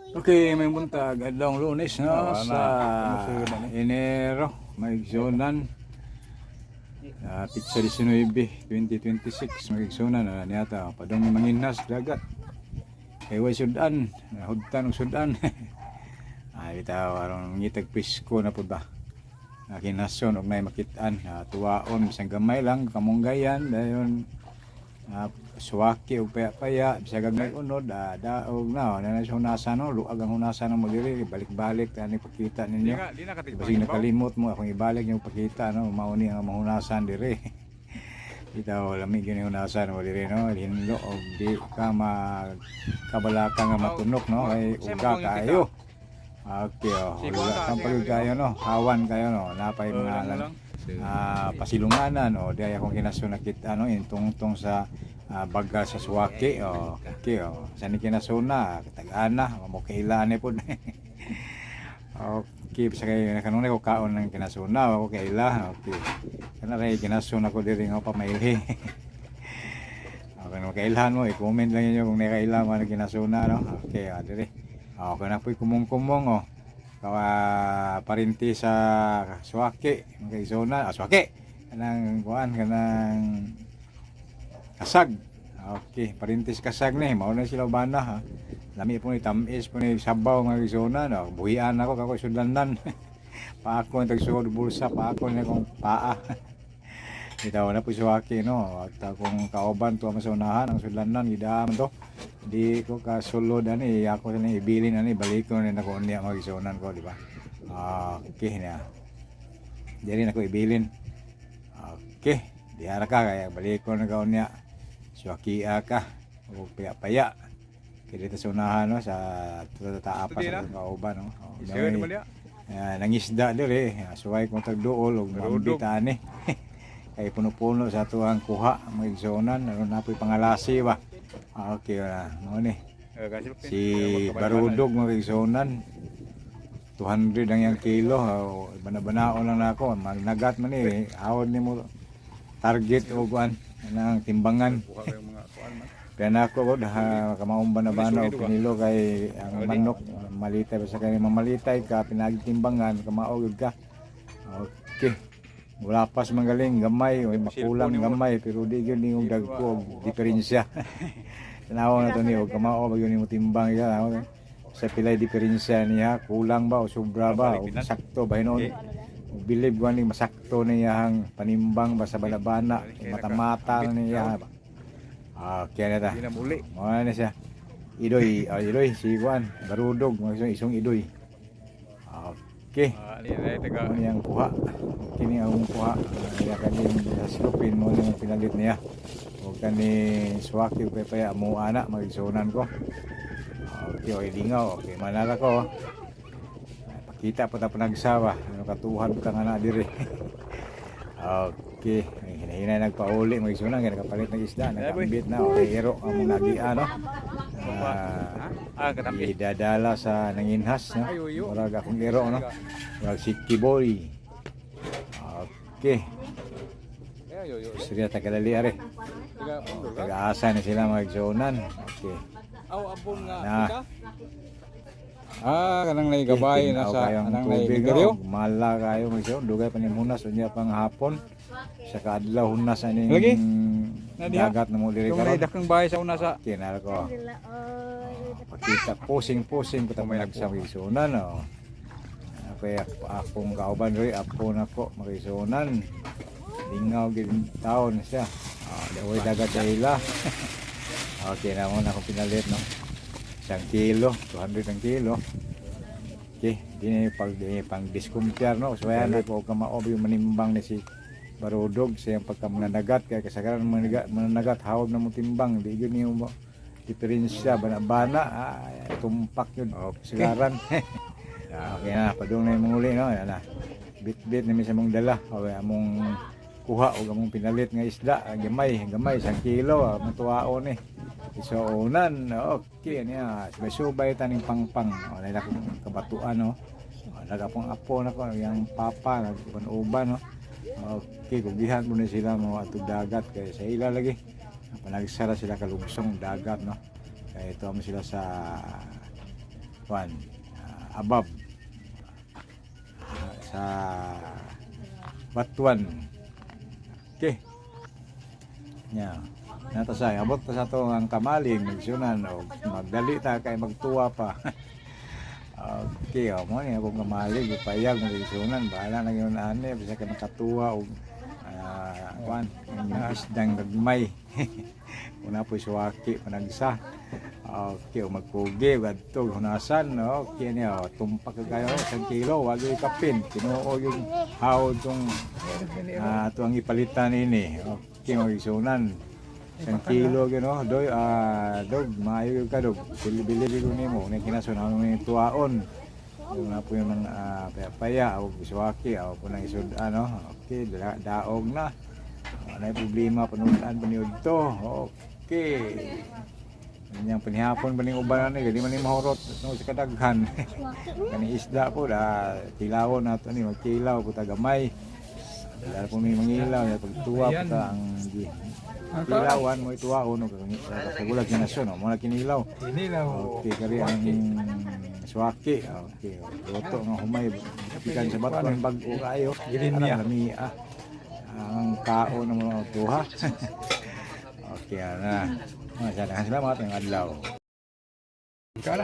Okay, may buntag adlawng Lunes, no, Ah, sa Enero, may igsunan. Petsa 19, 2026, may igsunan na niyata padung manginas dagat. Kay way sudan, nahudtan og sudan. Ay bitaw aron ngitag presko na pud ba. Kinason og nay makit-an, tuwaon bisan gamay lang kamunggayan dayon, suwaki og paya-paya bisag gamay unod, daog na na sa hunasan, no, luag ang hunasan mo diri, balik-balik tani pakita Di ninyo. ka, di na katigpa. Basig nakalimot mo akong ibalik yung pakita, no, mao ni ang mahunasan diri. Bitaw lami gyud ni hunasan mo diri, no, hinlo og di ka mag kabalaka nga matunok, no, kay uga kaayo. Okay, oh. Wala kang pagod kayo, no. Hawan kayo, no. Napay mga Lang. Pasilunganan o di ay akong kinasuna kita, no, intungtong sa baga sa suwaki, o okay, o sa ni kinasuna tag-ana mo kailan ni pod. Okay, sa kay kanunay ko kaon ng kinasuna ako kaila. Okay, kana ray kinasuna ko diri nga pamailhi. Okay, no, kailhan mo, i-comment lang ninyo kung nakaila mo ang kinasuna, no. Okay, diri okay na po'y kumong-kumong, oh. Kawa parinti sa suwaki, mga isona, suwaki. Kanang kuan, kanang kasag. Okay, parinti sa kasag ni, mao na sila bana ha. Lami po ni tamis po ni sabaw mga isona, no. Buhian ako kako sudlanan. Paako ang tagsuod bulsa, paako ni akong paa. Bitaw na po suwaki, no. At akong kauban to sa unahan ang sudlanan gidaan to. Di ko kasulod ani ako ni ibilin ani balikon ni nako niya mga isunan ko, di ba? Okay na. Diri nako ibilin. Okay, dihara ka kaya balikon na ka niya. Suwakia ka o paya-paya. Kaya dito sa unahan, no, sa tataapa sa akong kauban, no. Oh, Isiyo ni Malia. Nangisda diri, suway kong tagduol og Marudog. mambita ani. Kay puno-puno sa tuang kuha mga igsuonan, aron na po'y pangalasi ba. Okay na, mo ni. Si Barudog mga igsuonan. 200 ang yang kilo, oh, bana-banaon lang na ako, magnagat man ni, awod nimo target o kuan anang timbangan. Buka kayo mga kuan man. Kaya na ako, ha, kamaong banabana o pinilo kay ang manok, malitay ba sa kanya, mamalitay ka, pinagtimbangan, kamao gyud ka. Okay. Wala pas magaling, gamay, o makulang gamay, pero di gyud ningong dagko og diferensya. Tanaw na to ni og kamao ba gyud nimo timbang ya. Sa pilay diferensya niya, kulang ba o sobra ba o sakto ba hinuon. Bilib ko ni masakto niya ang panimbang ba sa banabana, mata-mata na niya ba. Kaya na ta. Di na muli. Mga na siya. Idoy, Idoy, si Juan, Barudog, mga isong Idoy. Okay. Ni na taga. Ano niyang kuha? Kini ang kuha. Kaya kanin sa silupin mo niyang pinalit niya. O kani suwaki o paya mo ana magisunan ko. Okay, okay lingaw. Okay, manala ko. Ay, pakita po ta panagsawa. Ano katuhan ka nga na diri. Okay, ay, hinahina nagpauli magisunan kay nakapalit ng isda, nakaambit na okay ero ang mga nagian, no. Katamis. Idadala sa nanginhas, no. Ay, uyo. Murag akong ero, no. Murag si Kiboy. Okay, Yo yo. Surya tagadali are. Taga pundol ka. Tagaasa na sila magsunan. Okay. Aw abong nga. Na. Kita. Kanang nay gabay na Tinaw sa kayong anang nay tubig, nigaryo. no? Mala kayo magsuon. Dugay pa ni hunas unya pang hapon. Sa kaadlaw hunas aning Lagi? Na diha? dagat na mo diri Yung nay karon. dakong bahay sa una sa Okay, nara ko. Pakita posing-posing ko tamo sa magsunan, no. Okay, akong kauban ri apo nako magisunan. Lingaw gid taon siya. Daway dagat sa ila. Okay na mo na akong pinalit, no. 1 kilo, 200 ang kilo. Okay, di na yung pag di pang diskumpyar, no. So yan ako kamao yung manimbang ni si Barudog sa iyang pagkamananagat kaya kasagaran mananagat, mananagat hawag na mo timbang di yun yung diferensya bana-bana, tumpak yun Okay. kasagaran. Okay na padung na yung muli, no, yan na bit-bit na sa mong dala o among kuha o among pinalit nga isda. Gamay gamay 1 kilo, matuwaon ni isuonan. Okay niya subay-subay taning pangpang o na akong kabatuan, no. Nagapong apo na ko yang papa nagkuan-uban, no. Okay, kugihan mo na sila mo atong dagat kay sa ila lagi panagsara sila kalugsong dagat, no, kaya ito mo sila sa kuan above sa Batuan. Okay. Nya. Nata sa abot ta sa ato ang kamalig magsunan o magdali ta kay magtuwa pa. Okay, oh, mo ni akong kamalig ipayag magsunan, bahala na gyud ani bisa kay makatuwa og kuan ang isdang gagmay. Una po suwaki panagsa. Okay, o magkugi gadto hunasan, no? Okay niya, oh, tumpak ka kayo 1 kilo, wag yung kapin. Tinuo yung hawd tong ato ang ipalitan ini. Okay, magisunan. 1 kilo gyud, no? Doy, dog, maayo gyud ka, dog. Bili-bili ko nimo, ni kinasunan ni tuwaon. Una po yung mga paya-paya o suwaki o po nang isud ano. Okay, daog na. Wala problema panulaan pa niyo to. Okay. Kanyang panihapon ba ning uban ani, di man ni mahurot no sa kadaghan. Kani isda po da tilawon nato ni magkilaw po ta gamay. Wala po may mangilaw ya pagtuwa po ta ang kilawan mo ituwaon og sa gulag kinasyon mo na kinilaw. Inilaw. Okay, kari ang suwaki. Okay, luto nga humay gikan sa Batuan, bag-o kayo. Gilinya. Anang lami ah. Ang kaon ng mga tuha. Okay, ana. Mga salamat ang adlaw. Kala.